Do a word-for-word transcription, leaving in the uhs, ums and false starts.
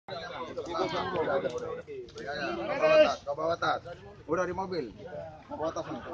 Ya, ya, ke bawah atas, ke bawah atas. Udah di mobil. Ke bawah atas sana.